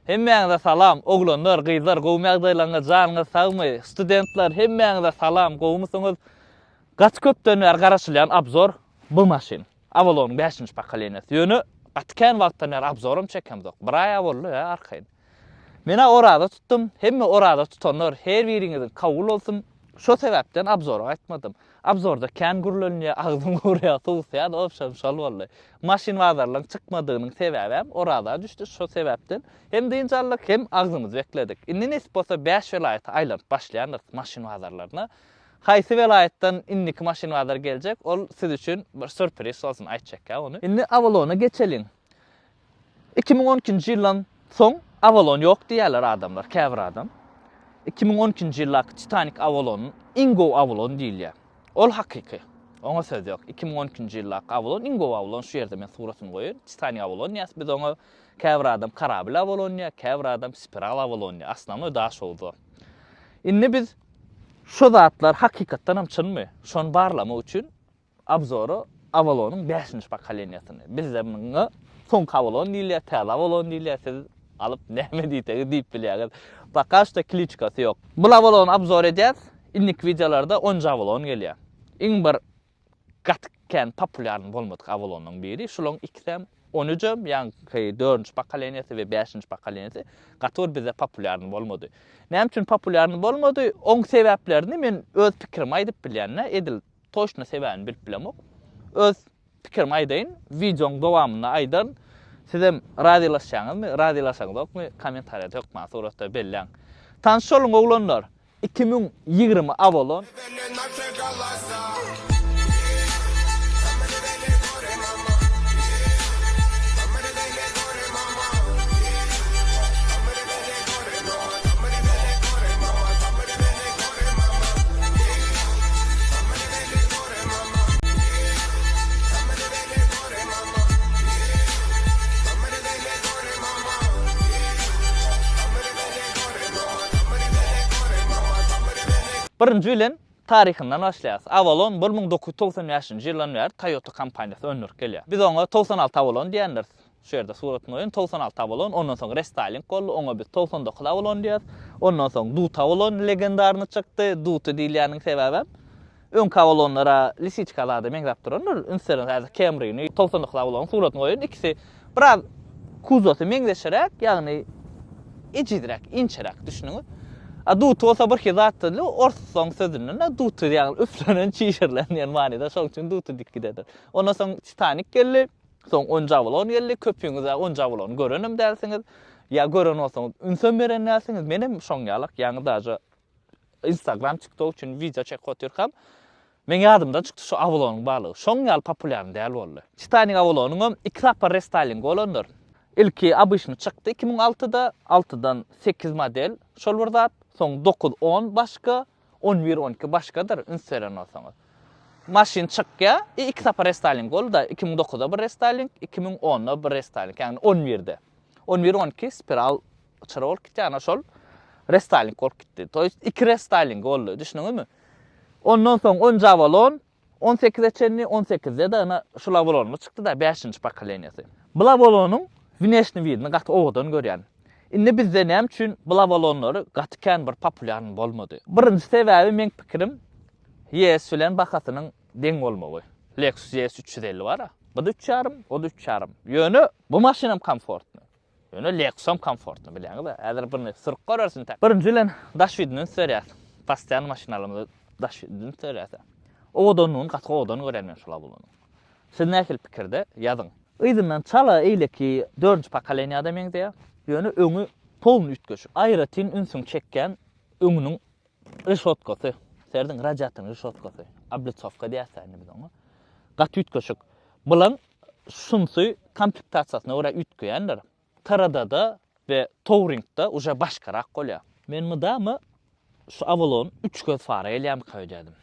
Hemmäňize salam oglanlar gyzlar gowmy ýagdaýlaryňyz janyňyz sagmy studentler hemmäňize salam gowmysyňyz gaty köpden bäri garaşylýan obzor bu maşyn Avalonyň bäşinji pokoleniýasy ýöne gaty kän wagtdan bäri obzoram çekemzok bir aýa boldy hä arkaýyn menä oraza tutdum hemme oraza tutanlar her biriňiziň kabul bolsun şo sebäpden obzora gaýtmadym Obzorda kän gürlenilýär, agzym gurýar, suwsýar, obşem şol boldy. Maşyn bazarlaryň çykmadygynyň sebäbem Oraza düşdi, şo sebäpden hem dynç aldyk, hem agzymyzy bekledik. Indi nesip bolsa bäş welaýata aýlanyp başlaýandyrys maşyn bazarlaryna. Haýsy welaýatdan indiki maşyn bazar geljek, ol siz üçin bir sürpriz bolsun aýtjakýa ony. Indi Avalona geçeliň. 2012-nji ýyldan soň Avalon ýok diýýärler adamlar, käbir adam. 2012-nji ýyldaky Titanic Avalon iň gowy Avalon diýilýär. Ol hakyky. Oňa söz ýok. 2012-nji ýyldaky Avalon iň gowy Avalon. Şu ýerde men suratyny goýaýyn. Titanic Avalon diýýäs biz oňa. Käbir adam Korabl Avalon diýýär, käbir adam Spiral Avalon diýýär. Osnownoý Daşoguzda. Indi biz şu zatlar hakykatdan hem çynmy? Şony barlamak üçin Obzora Avalonyň bäşinji pokoleniýasyny. Bizde muňa soňky Avalon diýilýär, täze Avalon diýilýär. Siz alyp näme diýseňiz diýip bilýäňiz. Poka şda kliçkasy ýok. Bul Avalony obzor edýäs. Indiki wideolarda onunjy Avalon gelýär. Iň bir gaty kän populýarny bolmadyk Avalonyň biri. Şularyň ikisem On üjem, ýaňky dördünji pokoleniýasy we bäşinji pokoleniýasy gaty bir bizde populýarny bolmady. Näme üçin populýarny bolmady? Oň sebäplerini men öz pikirimi aýdyp bilýän-dä, edil toçno sebäbini bilip bilemok. Öz pikirimi aýdaýyn, wideoň dowamynda aýdaryn. Sizem razylaşýaňyzmy, razylaşaňyzokmy, kommentariýada hökman suratda belläň. Tanyş boluň oglanlar! 2020 Avalon. Birinji bilen taryhyndan başlaýarys. Avalon 1995-nji ýyldan bäri Toyota kompaniýasy öndürip gelýär. Biz oňa 96 Avalon diýendiris. Şu ýerde suratyny goýan 96 Avalon, ondan soň restyling boldy, oňa biz 99 Avalon diýýäris. Ondan soň Dut Avalon legendarny çykdy. Duty diýilýäniň sebäbem Öňki Avalonlara lisiçka zada meňzäp durandyr. Üns beriň häzir Camry-ni, 99 Avalonyň suratyny goýaýyn. Ikisi biraz kuzowsy meňzeşiräk, ýagny ejizräk, inçeräk düşüniňiz. A duty bolsa bir hili zatdy, orslaň sözünden-de duty ýagny üflenen, çişirilen diýen manyda, şonuň üçin duty diýip gidedir. Ondan soň Titanic geldi, soň onunjy Avalon geldi. Köpüňiz-ä onunjy Avalony görenem dälsiňiz. Ýa gören bolsaňyz ünsem beren dälsiňiz. Menem şoň ýalak, ýaňy daže Instagram, TikTok üçin wideo çekip otyrkam, meň ýadymdan çykdy şu Avalonyň barlygy. Şoň ýaly populýarny däl boldy. Titanic Avalonyňam iki sapar restaýlingi bolandyr. Ilki obyçny çykdy 2006-da, altydan sekiz model şol bir zat, soň dokuz, on başga, on bir, on iki başgadyr, üns beren bolsaňyz. Maşyn çykýar, i iki sapar restaýling boldy-da, 2009-da bir restaýling, 2010-da bir restaýling, ýagny on birde. On bir, on iki spiral Çyra bolup gitdi, ana şol restyling bolup gitdi. To ýest iki restyling boldy, düşündiňizmi? Ondan soň on Avalon 18-e çenli, 18-de-de ana şul Avalonymyz çykdy-da, 5-nji pokoleniýasy. Bu Avalonyň wneşni widini gaty owadan görýän. Indi bizde näme üçin bu Avalonlary gaty kän bir populýarny bolmady? Birinji sebäbi meň pikirim ES bilen bahasynyň deň bolmagy. Lexus ES 350 bar-a. Bu-da üç ýarym, o-da üç ýarym. Ýöne bu maşynam komfortny. Ýöne Lexusam komfortny bilýäňiz-ä. Häzir birini sürüp görersiň tä. Birinji bilen daş widini üns berýäs. Postoýanny maşynlarymyzda daş widini üns berýäs. Owadanlygyny gaty owadan görýän men şul Avalonyň. Siz nähili pikirde? Ýazyň. Yzyndan çala eýleki dördünji pokoleniýada meňzeýär. Ýöne öňi polny üýtgeşik. Aýratyn ünsüňi çekýän öňüniň reşotkasy. Serediň radiatoryň reşotkasy. Oblitsowka diýýäs-dä indi biz oňa. Gaty üýtgeşik. Bulaň Şunsy komplektasiýasyna görä üýtgeýändir. TRD-da we Touring-da uje başgarak bolýar. Men mydama şu Avalon üç göz fara gelýärmika öýdýärdim.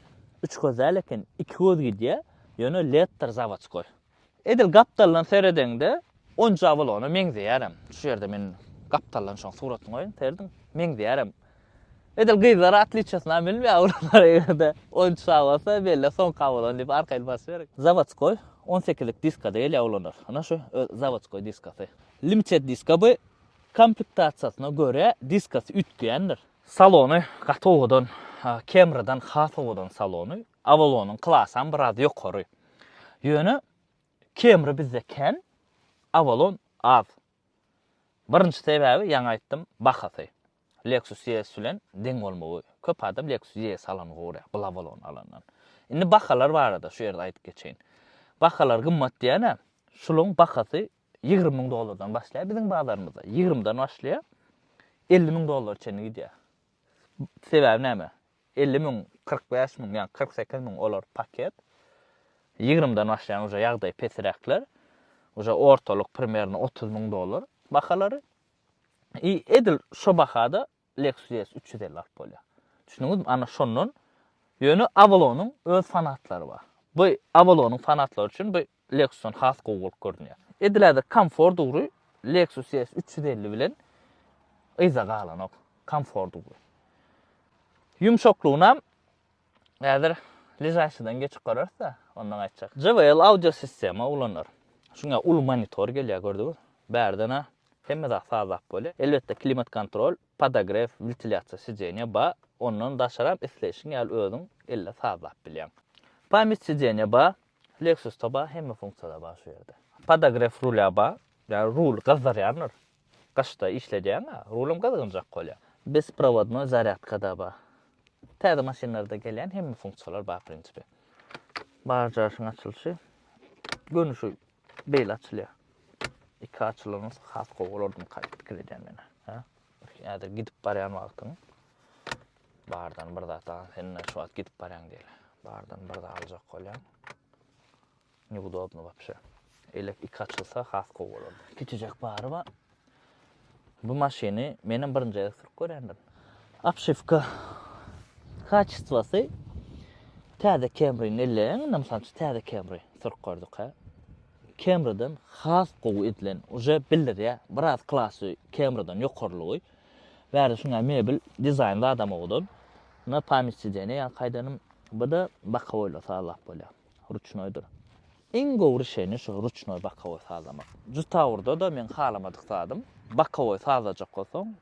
Üç göz däl eken, iki göz gidýär, ýöne LED-dir zawodskoý. Edil gapdaldan seredeňde onja Avalona meňzeýärem. Şu ýerde men gapdaldan şoň suratyny goýaýyn, serediň, meňzeýärem. Edil gyzlar otliçasyna bilmeýär olar egerde oýunçy bolsa belle soňky bolan diýip arkaýyn basyp berin. Zawodskoý on sekizlik diskada gelýär oglanlar. Ana şu öz zawodskoý diskasy. Limited diska bu. Komplektasiýasyna görä diskasy üýtgeýändir. Salony gaty owadan, Camry-dan has owadan salony. Avalonyň klasam biraz ýokary. Ýöne Camry bizde kän, Avalon az. Birinji sebäbi ýaňy aýtdym, bahasy. Lexus ES bilen deň bolmagy. Köp adam Lexus ES alany gowy görýär, bu Avalon alandan. Indi bahalar barada şu ýerde aýdyp geçeýin. Bahalar gymmat diýýän-ä, şularyň bahasy 20 müň dollardan başlaýar biziň bazarymyzda. 20-den başlaýar, 50 müň dollara çenli gidýär. Sebäbi näme? 50 müň, 45 müň, ýa 48 müň olar paket. 20-den başlaýan uje ýagdaý pesräkler. Uje ortalyk primerno 30 müň dollar bahalary. I edil şo bahada Lexus ES 350 alyp bolýar. Düşündiňizmi? Ana şondan ýöne Avalonyň öz fanatlary bar. Bu Avalonyň fanatlary üçin bu Lexusdan has gowy bolup görünýär. Edil häzir komfort ugry Lexus ES 350 bilen yza galanok. Komfort ugry. Ýumşaklygynam häzir ležaşydan geçip göreris-de, ondan aýtjak. JBL audio sistema ulanar. Şuňa uly monitor gelýär gördüňiz. Bärden-ä hemme zat sazlap bolýar. Elbetde klimat kontrol, podogrew, wentilýasiýa sidenýa ba, ondan daşaram isleýşiň ýaly özüň elle sazlap bilýäň. Pamýat sidenýa ba, Lexusda ba, hemme funksiýalar bar şu ýerde. Podogrew rulýa ba, ýagny rul gyzdyrýandyr. Gyşda işledýäň-ä, rulam gyzgynjak bolýar. Besprowodnoý zarýadka-da bar. Täze maşynlarda gelýän hemme funksiýalar bar prinsipi. Barjaşyň açylyşy göni şu beýle açylýar. Iki açylan bolsa has gowy bolardymyka diýip pikir edýän men. Hä? Häzir gidip barýan wagtyň bardan bir zat al, sen şu wagt gidip barýaň diýeli. Bardan bir zat aljak bolýaň. Neudobno wapşe. Eýle iki açylsa has gowy bolardy. Kiçijek bary bar. Bu maşyny menem birinji gezek sürüp görýändirin. Obşiwka kaçestwasy täze Camry-ni elleýäň, indi mysal üçin täze Camry sürüp gördük hä. Camry-den has gowy edilen, uje bildirýär, biraz klasy Camry-den ýokarylygy. Bärde şuňa mebel dizaýn zadam owadan. Na pamýat sidenýe ýaňky aýdanym, bu-da bokowoýla sazlap bolýar. Ruçnoýdyr. Iň gowy rişeni şu ruçnoý bokowoý sazlamak. Jutaurda-da meň halamadyk zadym, bokowoý sazlajak bolsaň,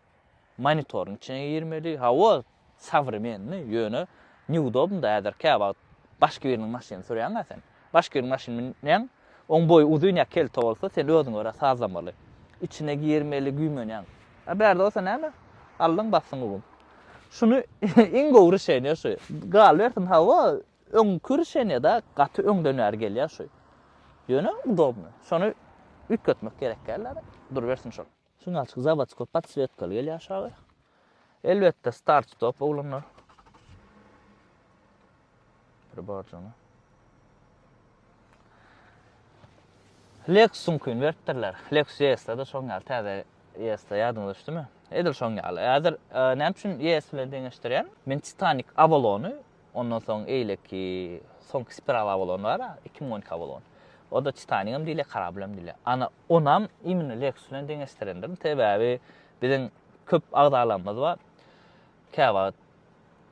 monitoryň içine girmeli. Hawa, sowremennyý, ýöne neudobno-da häzir käwagt başga biriniň maşynyny sürýäň-ä sen. Başga biriniň maşynyna münýäň, oň boýy uzyn ýa kelte bolsa, sen özüňe görä sazlamaly. Içine girmeli, güýmenýäň. A bärde bolsa näme? Aldyň, basdyň gubum. Şuny iň gowy rişeniýe şu. Galybersin, hawa, Öňki rişeniýada gaty öňden bäri gelýär şu. Ýöne udobny. Şony üýtgetmek gerek däl Durubersin şol. Şuň ýaly zawodskoý podswetkaly gelýär aşagy. Elbetde start stop oglanlar. Bir borjuny. Lexus-yňkyny beripdirler. Lexus ES-de-de şoň ýaly täze ES-de ýadyňyza düşdümi? Edil şoň ýaly. Häzir näme üçin ES bilen deňeşdirýän? Men Titanic Avalony Ondan soň eýleki soňky spiral Avalon bar-a, 2012 Avalon. O-da Titanicem diýilýär, korablem diýilýär. Ana, onam imенно Lexus bilen deňeşdirendirin. Sebäbi biziň köp agzalarymyz bar. Käwagt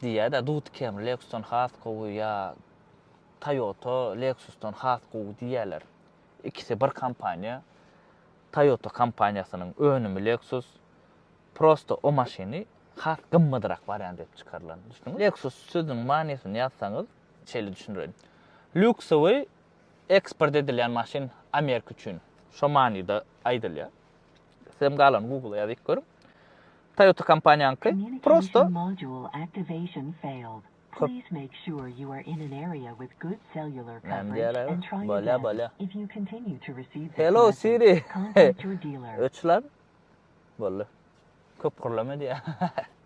diýýär-de, Duty Camry Lexusdan has gowy ýa Toyota Lexusdan has gowy diýýärler. Ikisi bir kompaniýa. Toyota kompaniýasynyň önümi Lexus. Prosto o maşyny has gymmadrak wariant edip çykarylan. Düşündiňmi? Lexus sözüniň manysyny ýazsaňyz, şeýle düşündireýin. Lýuksowy eksport edilýän maşyn Amerika üçin. Şo manyda aýdylýar. Sizem galany Google-a ýazyp görüň. Toyota kompaniýanyňky prosto köp Näme diýýärler? Bolýa, bolýa. Hello Siri. Öç lan. Boldy. Köp gürleme diýýär.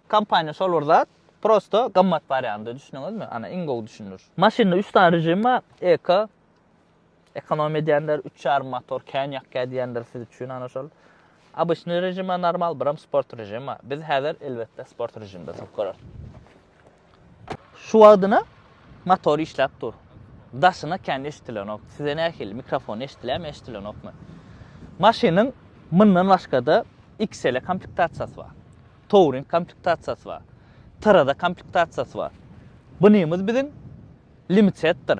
Kompaniýa şol bir zat, prosto gymmat wariandy, düşündiňizmi? Ana, iň gowy düşündiriş. Maşynda üç sany režim bar, Eko, ekonom edýänler, üç ýarym motor kän ýakýar diýenler siz üçin ana şol. Obyçnyý režim bar, normal, biram sport režim bar. Biz häzir elbetde sport režimde sürüp göreris. Şu wagtyna motor işläp dur. Daşyna kän eşdilenok. Size nähili mikrofon eşdilýärmi, eşdilenokmy? Maşynyň mundan başga-da XL komplektasiýasy bar. Touring komplektasiýasy bar. TRD komplektasiýasy bar. Bunymyz biziň Limiteddir.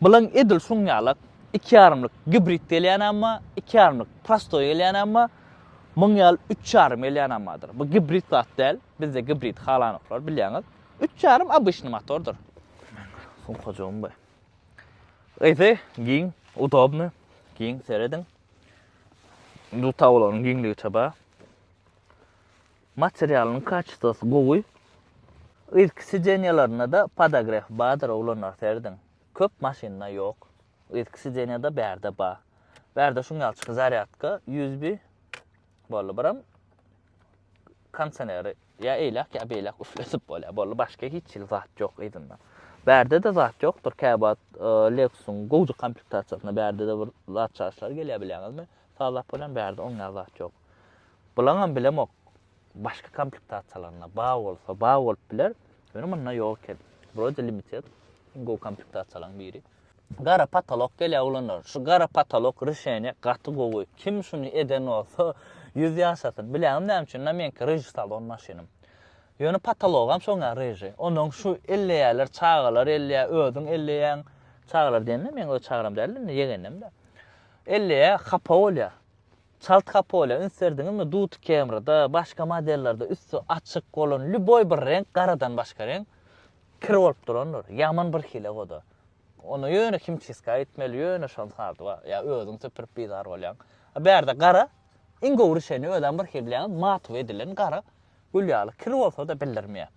Bulaň edil şuň ýalak iki ýarymlyk gibrid gelýänem bar, iki ýarymlyk prostoý gelýänem bar. Muň ýaly üç ýarym gelýänem bardyr. Bu gibrid zat däl. Bizde gibrid halanoklar bilýäňiz. Üç ýarym obyçny motordyr. Sumkajygym bu. Yzy giň, udobny, giň serediň. Duta bolanyň giňligiçe bar. Materialynyň kaçestwasy gowy. Yzky sidenýalarynda-da podogref bardyr oglanlar serediň. Köp maşynda ýok. Yzky sidenýada bärde bar. Bärde şuň ýaly zarýadka, USB boldy. Biram kondisioneri ýa eýläk ýa beýläk üfledip bolýar. Boldy, başga hiç hili zat ýok yzynda. Bärde-de zat ýokdur. Käwagt Lexus-yň gowja komplektasiýasynda bärde-de bir zat çaşlar gelýär bilýäňizmi? Sazlap bolýan bärde oň ýaly zat ýok. Bulaňam bilemok. Başga komplektasiýalarynda bar bolsa bar bolup biler. Ýöne munda ýok eken. Wrode limited iň gowy komplektasiýalaryň biri. Gara patolok gelýär oglanlar. Şu gara patolok rişeniýe gaty gowy. Kim şuny eden bolsa ýüz ýaşasyn. Bilýäňizmi näme üçin? Ynha meňki ryžy salon maşynym. Ýöne patologam şoň ýaly ryžy. Onuň şu elleýärler, çagalar elleýär, özüň elleýäň. Çagalar diýende meň öz çagalarym däl indi ýegenim-de. Elleýär, hapa bolýar. Çalt hapa bolýar. Üns berdiňizmi Duty Camry-da, başga modellerde üsti açyk bolan lýuboý bir reňk garadan başga reňk kir bolup durandyr. Ýaman bir hile o-da. Ony ýöne himçistka gitmeli, ýöne şony sady bar. Ýa özüň süpürip bizar bolýaň. A bärde gara, iň gowy rişeni özem bir hili bilýäňiz, matowy edilen gara gül ýaly kir bolsa-da bildirmeýär.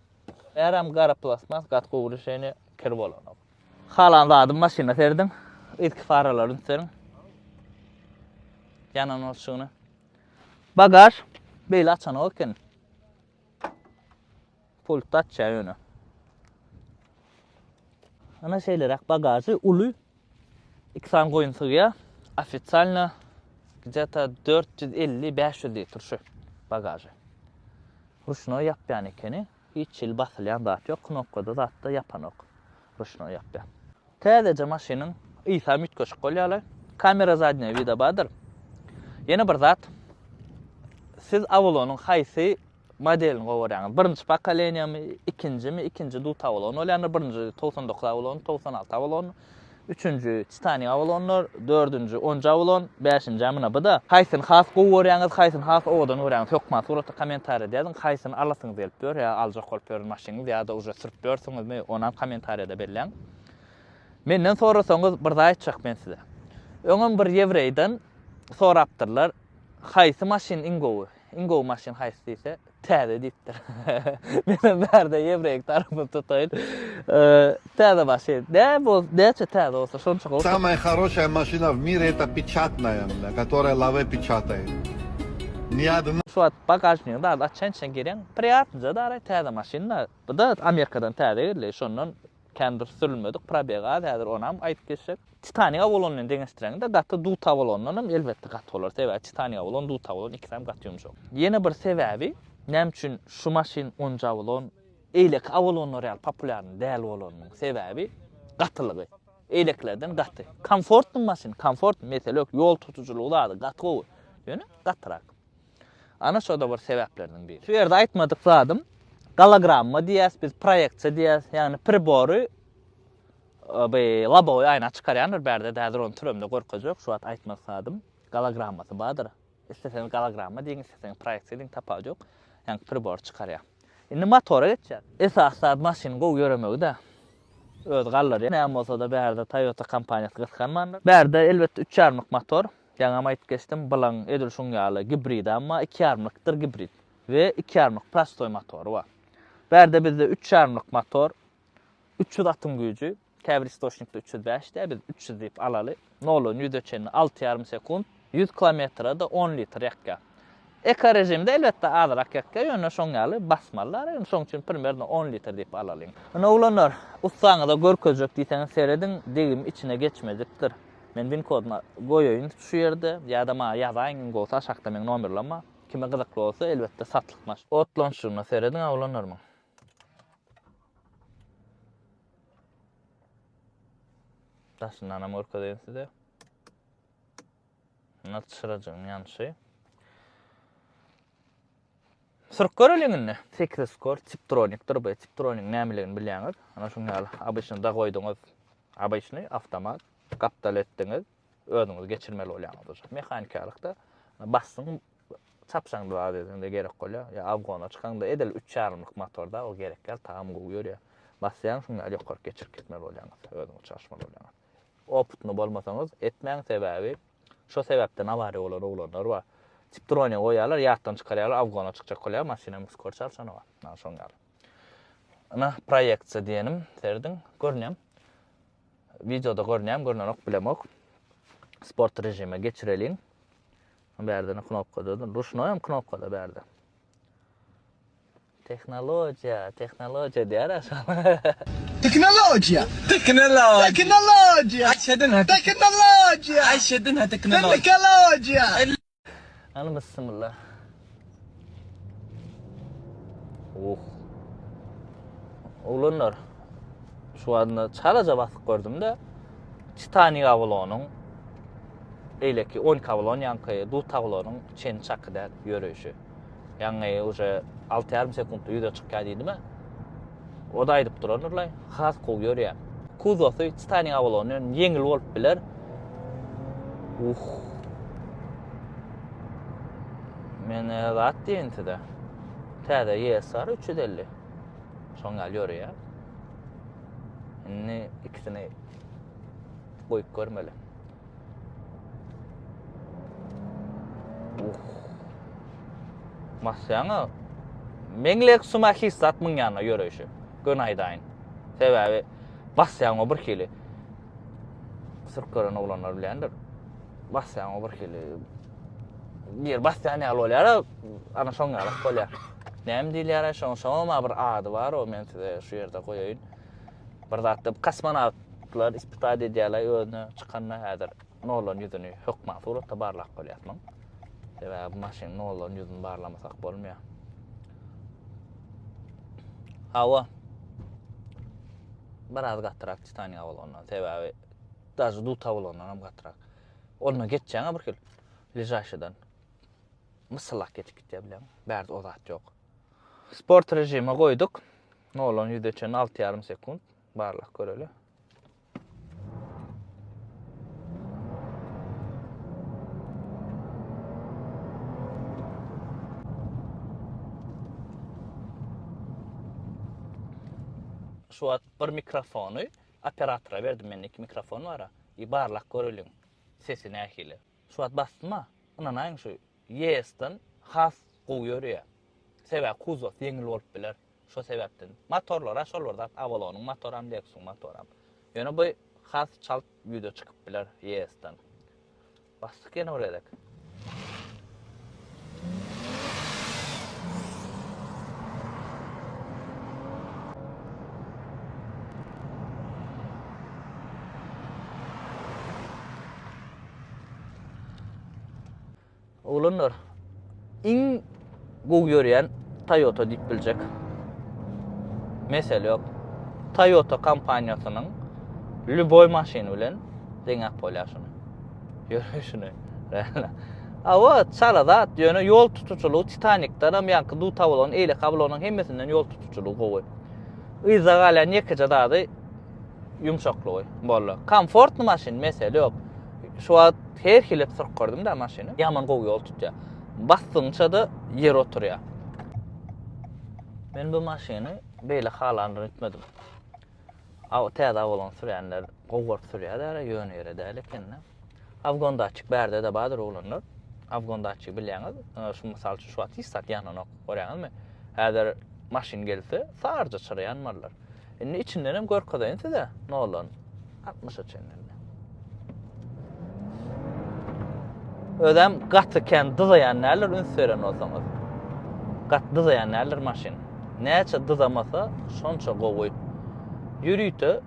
Bärem gara plastmas gaty gowy rişeni kir bolanok. Halan zadym maşyna serediň. Yzky faralary üns beriň. Ýanan bolşuny. Bagaž beýle açanok eken. Pultda açýar ýöne. Ana şeýleräk bagažy uly. Iki sany goýun sygýar. Ofitsialno gde-to 450-500 litr şu bagažy. Ruşnoý ýapýan ekeni. Hiç hili basylýan zat ýok, knopkada zatda ýapanok. Ruşnoý ýapýar. Täzeje maşynyň ysam üýtgeşik bolýarlar. Kamera zadnýa vida bardyr. Ýene bir zat. Siz Avalonyň haýsy modelini gowy görýäňiz? Birinji pokoleniýamy, ikinjimi? Ikinji Dut Avalon bolýandyr. Birinji 99 Avalon, 96 Avalon. Üçünji Titanic Avalonlar, dördünji Onja Avalon, bäşinji muna bu-da. Haýsyny has gowy görýäňiz, haýsyny has owadan görýäňiz? Hökman suratda kommentariýada ýazyň. Haýsyny alasyňyz gelip ýör ýa aljak bolup ýören maşynyňyz ýa-da uje sürüp ýörsüňizmi, onam kommentariýada belläň. Menden sorasaňyz bir zat aýtjak men size. Öňem bir ýewreýden sorapdyrlar, haýsy maşyn iň gowy? Iň gowy maşyn haýsy diýse, täze diýipdir. Menem bärde ýewreýiň tarapyny tutaýyn. Täze maşyn. Nä bol, näçe täze bolsa şonça gowy. Samaya хорошая машина в мире это печатная, которая лаве печатает. Ни одна Şu wagt bagažnigi zady açýança girýäň, priýatnyja daraý täze maşyn-da. Bu-da Amerikadan täze geldi. Şondan Kän bir sürülmedik probeg az häzir onam aýdyp geçjek. Titanic Avalon bilen deňeşdireňde gaty Dut Avalondan hem elbetde gaty bolar. Sebäbi Titanic Avalon Dut Avalon ikisem gaty ýumşak. Ýene bir sebäbi näme üçin şu maşyn onja Avalon eýleki Avalonlar ýaly populýarny däl bolanynyň sebäbi gatylygy. Eýlekilerden gaty. Komfortny maşyn, komfort mesele ýok. Ýol tutujylygy zady gaty gowy. Ýöne gatyrak. Ana şo-da bir sebäpleriniň biri. Şu ýerde aýtmadyk zadym, gologramma diýýäs biz, proýeksiýa diýýäs, ýagny pribory bi lobowy aýna çykarýandyr bärde-de häzir ony süremde görkezjek, şu wagt aýtmadyk zadym, gologrammasy bardyr. Isleseňiz gologramma diýiň, isleseňiz proýeksiýa diýiň, tapawudy ýok. Ýagny pribory çykarýar. Indi motora geçýäs. Esasy zat maşynyň gowy ýöremegi-dä. Özi galdyrýar. Näme bolsa-da bärde Toyota kompaniýasy gysganmandyr. Bärde elbetde üç ýarymlyk motor. Ýaňam aýdyp geçdim, bulaň edil şuň ýaly gibridam bar, iki ýarymlykdyr gibrid we iki ýarymlyk prostoý motory bar. Bärde bizde üç ýarymlyk motor, 300 atyň güýji, käbir istoçnikde 305 diýýär, biz 300 diýip alaly. Noldan ýüze çenli alty ýarym sekunt, 100 kilometre-de 10 litr ýakýar. Eko režimde elbetde azrak ýakýar, ýöne şoň ýaly basmalylar, indi şoň üçin primerno 10 litr diýip alalyň. Indi oglanlar, ussaňyza görkezjek diýseňiz serediň, degim içine geçmejekdir. Men win kodyny goýaýyn şu ýerde ýa-da maňa ýazaýyň iň gowusy aşakda meň nomerlam bar. Kime gyzykly bolsa elbetde satlyk maşyn. Otlanyşygyna serediň oglanlarymyň. Daşyndanam görkezeýin size. Ynha çyrajygyň ýanyşy. Sürüp göreliň indi. Sekiz skor tiptronikdir bu. Tiptronigiň nämeligini bilýäňiz. Ana şuň ýaly obyçny da goýduňyz. Obyçny awtomat gapdal etdiňiz. Özüňiz geçirmeli bolýaňyz uje. Mehanikalykda basdyň. Çapyşaňda zat edeňde gerek bolýar. Ýa abgona çykaňda edil üç ýarymlyk motorda o gerek däl, tagam gowy ýörýär. Basýaň şuň ýaly ýokaryk geçirip gitmeli bolýaňyz. Özüňiz çaşmaly bolýaňyz. Opytny bolmasaňyz etmäň sebäbi şo sebäpden awariýa bolan oglanlar bar. Tiptroniýa goýýarlar, ýatdan çykarýarlar, abgona çykjak bolýar, maşynam skor çalşanok. Ana şoň ýaly. Ana proýeksiýa diýenim, serediň, görünýämi? Wideoda görünýämi, görünenok bilemok. Sport režime geçireliň. Bärde ne knopka dur. Ruşnoý hem knopka da bärde. Tehnologiýa, tehnologiýa diýer aşa. Tehnologiýa. Tehnologiýa. Tehnologiýa. Aşadyn Tehnologiýa. Aşadyn tehnologiýa. Tehnologiýa. Hany bismillah. Oh. Oglanlar, şu wagtynda çalaja basyp gördüm-de, Titanic Avalonyň beýleki 12 Avalon ýaňky Dut Avalonyň çeni çaky däl ýöreýşi. Ýaňy uje 6,5 sekuntda ýüze çykýar diýdim-ä. O-da aýdyp durandyr-laý, has gowy ýörýär. Kuzowsy Titanic Avalondan ýeňil bolup biler. Uh. Men zat diýen size. Täze ESR 350. Şoň ýaly ýörýär. Indi ikisini goýup görmeli. Uh. Basýaňa. Meň Lexus'uma hiç zat muň ýanyna ýöreýşi. Göni aýdaýyn. Sebäbi basýaň o bir hili. Sürüp gören oglanlar bilýändir. Basýaň o bir hili. Bir basýan ýaly bolýar, ana şoň ýaly bolýar. Näme diýilýär şoň şoňa bir ady bar, o men size şu ýerde goýaýyn. Bir zatda kosmonawtlar ispytat edýärler özüne çykanda häzir noldan ýüzüni hökman suratda barlap bolýar muň. Sebäbi bu maşynyň noldan ýüzüni barlamasak bolmaýar. Hawa. Biraz gatyrak Titanic bolandan. Sebäbi daže duta bolandan hem gatyrak. Ondan geçýäň bir hil ležaşydan. Mysallak geçip gitýär bilen. Bärde o zat ýok. Sport režime goýduk. Noldan ýüze çenli 6,5 sekunt. Barlap göreli. Şu wagt bir mikrofony operatora berdim mende iki mikrofon bar. I barlap göreliň. Sesi nähili. Şu wagt basdyma, ynanaýyň şu YS-den has gowy ýörýär. Sebäbi kuzowsy ýeňil bolup biler. Şo sebäpden. Motorlara şol bir zat Avalonyň motoram Lexusyň motoram. Ýöne bu has çalt ýüze çykyp biler YS-den. Basdyk ýene bir gezek. Oglanlar, iň gowy ýörýän Toyota diýip biljek. Mesele ýok. Toyota kompaniýasynyň lýuboý maşyny bilen deňäp bolýar şuny. Ýörüşini. Awa, çala zat, ýöne ýol tutujylygy Titanikden hem ýaňky Duta bolan, eýleki Avalonyň hemmesinden ýol tutujylygy gowy. Yzda galýan ýekeje zady ýumşaklygy boldy. Komfortny maşyn, mesele ýok. Şu wagt her hili sürüp gördüm-de maşyny. Ýaman gowy ýol tutýar. Basdygyňça-da ýer oturýar. Men bu maşyny beýle halandyr öýtmedim. Aw täze Avalon sürýänler gowy görüp sürýärler, ýöne ýere däl ekeni. Avgon datçik bärde-de bardyr oglanlar. Avgon datçigi bilýäňiz. Şu mysal üçin şu wagt hiç zat ýananok, görýäňizmi? Häzir maşyn gelse, saryja çyra ýanmalydyr. Indi içinden hem görkezeýin size noldan 60-a çenli. Özem gaty kän dyzaýan däldir üns beren bolsaňyz. Gaty dyzaýan däldir maşyn. Näçe dyzamasa şonça gowy. Ýörite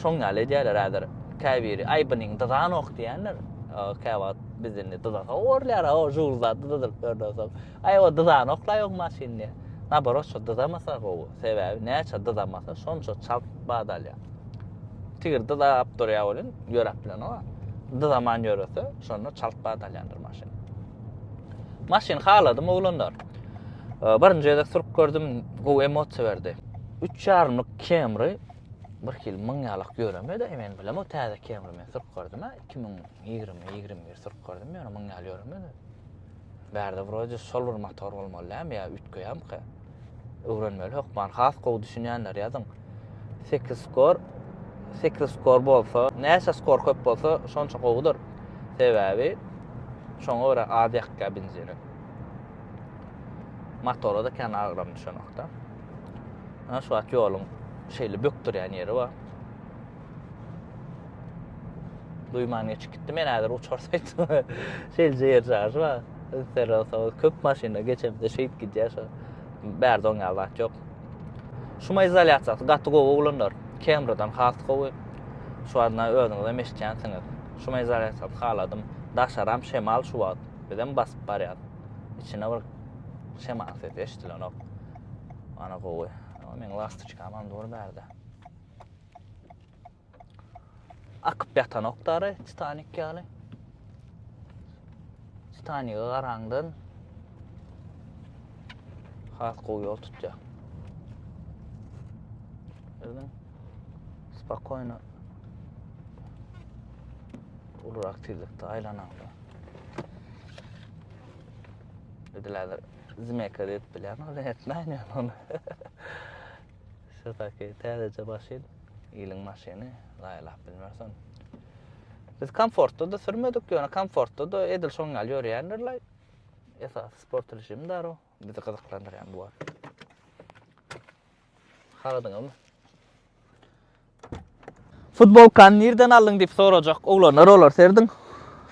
şoň ýaly edýärler häzir. Käbiri aý bunyň dyzanok diýendir. Käwagt biz indi dyzasa gorulýar, o žurza dyzadylyp ýörden soň. Aý o dyzanok-laý oň maşyn diýýär. Naborot şo dyzamasa gowy. Sebäbi näçe dyzamasa şonça çalt bat alýar. Tigir dyzap durýar welin ýöräp bilenok. Dyzaman ýörese şonda çalt bat alýandyr maşyn. Maşyn haladym oglanlar. Birinji gezek sürüp gördüm, gowy emosiýa berdi. Üç ýarymlyk Camry bir hili müň ýalak ýöremedi. Men bilemok täze Camry men sürüp gördüm-ä. 2020, 21 sürüp gördüm, ýöne müň ýaly ýöremedi. Bärde wrode şol bir motor bolmaly dälmi ýa üýtgeýärmikä? Öwrenmeli hökman. Has gowy düşünýänler ýazyň. 8 skor 8 skor bolsa, näçe skor köp bolsa, şonça gowudyr. Sebäbi şoňa görä az ýakýar benzini. Motora-da kän agram düşenok-da. Ana şu wagt ýoluň şeýle bökdürýän ýeri bar. Duýman geçip gitdi. Men häzir uçarsaýdym. Şeýleje ýer çaşy bar. Ünsler olsaňyz köp maşynda geçemde şeýdip gidýär şo. Bärde oň ýaly zat ýok. Şuma izolýasiýasy gaty gowy oglanlar. Camrydan has gowy. Şu wagtna özüňiz hem eşitýänsiňiz. Şuma izolýasiýasy haladym. Daşaram şemal şu wagt. Bizem basyp barýas. Içine bir şemal sesi eşidilenok. Ana gowy. Meň lastoçkamam dur bärde. Akyp ýatanok dary Titanik ýaly. Titanika garaňdan has gowy ýol tutýar. Özüň spokojno ulurak tizlikde aýlanaňda. Edil häzir zmeka edip bilýän, ol etmäýin ony. Şuradaki täzeje maşyn, iliň maşyny, zaýalap bilmeris ony. Biz komfortda-da sürmedik, ýöne komfortda-da edil şoň ýaly ýörýändirler. Esasy sport režimi daro, bizi gyzyklandyrýan bu wagt. Haladyňyzmy? Futbolkany nirden aldyň diýip sorajak oglanlar olar serdiň.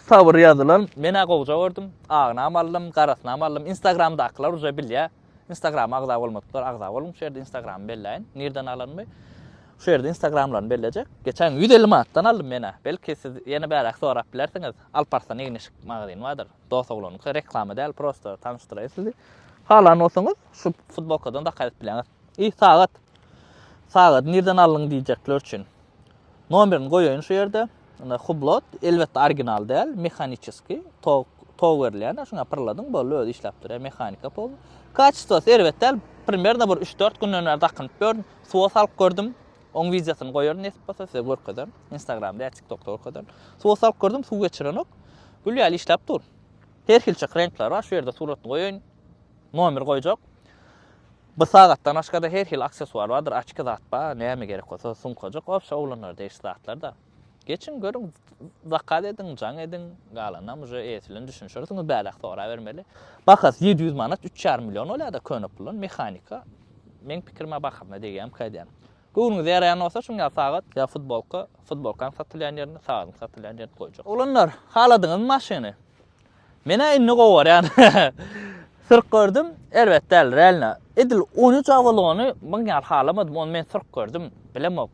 Sabyr ýazylan. Men-ä gowja gördüm. Agynam aldym, garasynam aldym. Instagramdakylar uje bilýär. Instagrama agza bolmadyklar agza boluň. Şu ýerde Instagramy belläýin. Nirden alanymy. Şu ýerde Instagramlaryny bellejek. Geçen 150 manatdan aldym men-ä. Belki siz ýene bäräk sorap bilersiňiz. Alparslan egin-eşik magazyny bardyr. Dos oglanyňky reklama däl, prosto tanyşdyraýyn sizi. Halan bolsaňyz şu futbolkadan zakaz edip bilýäňiz. I sagat. Sagady nirden aldyň diýjekler üçin. Nomerini goýaýyn şu ýerde. Indi hublot, elbetde original däl, mehaniçeskiý, tok, tok berilýän, şuňa pyrladyň, boldy, özi işläp durýar, mehanika pol. Kaçestwasy erbet däl, primerno bir 3-4 günden bäri dakynyp ýörün, suwa salyp gördüm. Oň wideosyny goýaryn nesip bolsa size görkezerin. Instagramda ýa TikTokda görkezerin. Suwa salyp gördüm, suw geçirenok. Gül ýaly işläp dur. Her hilçek reňkleri bar, şu ýerde suratyny goýaýyn. Nomer goýjak. Bu sagatdan başga-da her hili aksesuar bardyr, açki zat bar, näme gerek bolsa sumkajyk, obşe oglanlara degişli zatlar-da. Geçiň, görüň, zakaz ediň, jaň ediň, galanynam uje eýesi bilen düşünişersiňiz, bälak sorabermeli. Bahasy 700 manat, üç ýarym million bolýar-da köne puldan, mehanika. Meň pikirim-ä bahasyna degýärmikä diýýän. Göwnüňize ýaraýan bolsa şuň ýaly sagat ýa futbolka, futbolkaň satylýan ýerini, sagadyň satylýan ýerini goýjak. Oglanlar, haladyňyzmy maşyny? Men-ä indi gowarýan. Sürüp gördüm, erbet däl, realno. Edil 13 Avalony muň ýaly halamadym, ony men sürüp gördüm, bilemok.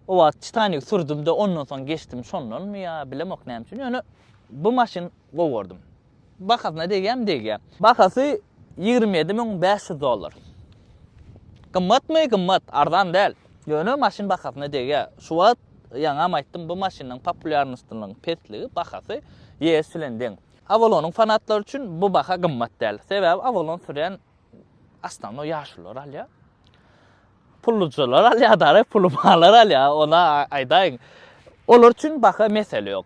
O wagt Titanic sürdüm-de, ondan soň geçdim, şondanmy ýa bilemok näme üçin, ýöne bu maşyn gowy gördüm. Bahasyna degýärmi? Degýär. Bahasy 27500 dollar. Gymmatmy? Gymmat, arzan däl. Ýöne maşyn bahasyna degýär. Şu wagt ýaňam aýtdym, bu maşynyň populýarnostynyň pesligi bahasy YS bilen deň. Avalonyň fanatlary üçin bu baha gymmat däl. Sebäbi Avalon sürýän osnownoý ýaşulular alýar. Pullujalar alýar, dara puly barlar alýar, ona aýdaýyň. Olar üçin baha mesele ýok.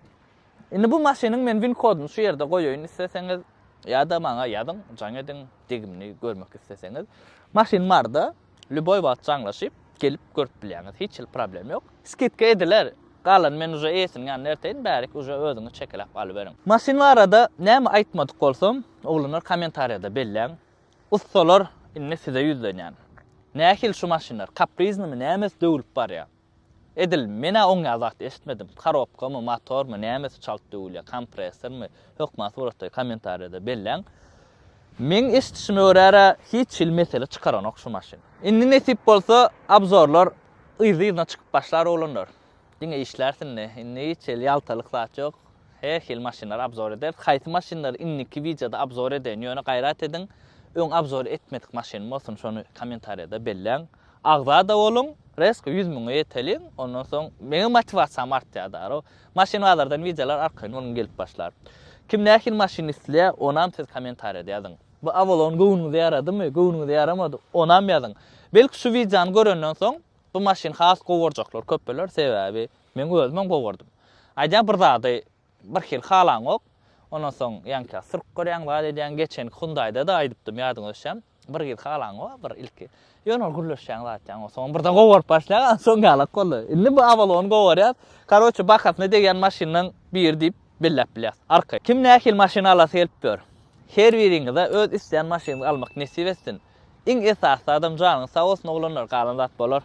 Indi bu maşynyň men win koduny şu ýerde goýaýyn isleseňiz ýa-da maňa ýazyň, jaň ediň, degimini görmek isleseňiz. Maşyn Maryda, lýuboý wagt jaňlaşyp, gelip görüp bilýäňiz. Hiç hili problem ýok. Skidka ediler. Galany men uje eýesiniň ýanyna erteýin, bärik uje özüňiz çekeläp alyberiň. Maşyn barada näme aýtmadyk bolsam, oglanlar kommentariýada belläň. Ussalar indi size ýüzlenýän. Nähili şu maşynlar? Kapriznymy nämesi döwülip barýar? Edil men-ä oň ýaly zat eşitmedim. Korobkamy, motormy, nämesi çalt döwülýär, kompressormy, hökman suratda kommentariýada belläň. Meň eşidişime görä-ä hiç hili mesele çykaranok şu maşyn. Indi nesip bolsa obzorlar yzly-yzyna çykyp başlar oglanlar. Diňe işläris indi. Indi hiç hili ýaltalyk zat ýok. Her hili maşynlary obzor ederis. Haýsy maşynlary indiki wideoda obzor edeýin ýöne gaýrat ediň öň obzor etmedik maşynym bolsun şony kommentariýada belläň. Agza-da boluň, resko 100 müňe ýeteliň, ondan soň meňem motiwasiýam artýar daro. Maşyn bazardan wideolar arkaýyn boluň gelip başlar. Kim nähili maşyn isleýär, onam siz kommentariýada ýazyň. Bu Avalon göwnüňize ýaradymy, göwnüňize ýaramady, onam ýazyň. Belki şu wideony görenden soň bu maşyn has gowarjaklar köpeler, sebäbi meň özümem gowardym. Aýdýan bir zady bir hili halaňok. Ondan soň ýaňky sürüp görýäň, zat edýäň. Geçenki Hyundai-da-da aýdypdym, ýadyňa düşýämi? Bir gyz halaňok a bir ilki. Ýöne ol gürleşýäň zat ýaň. Soň birden gowaryp başlaýaň, soň ýalak boldy. Indi bu Avalony gowarýas. Karoçe bahasyna degýän maşynlaň biri diýip belläp bilýäs. Arkaýyn. Kim nähili maşyn alasy gelip ýör. Her biriňize öz isleýän maşynyňyzy almak nesip etsin. Iň esasy zadam janyňyz sag bolsun oglanlar galan zat bolar.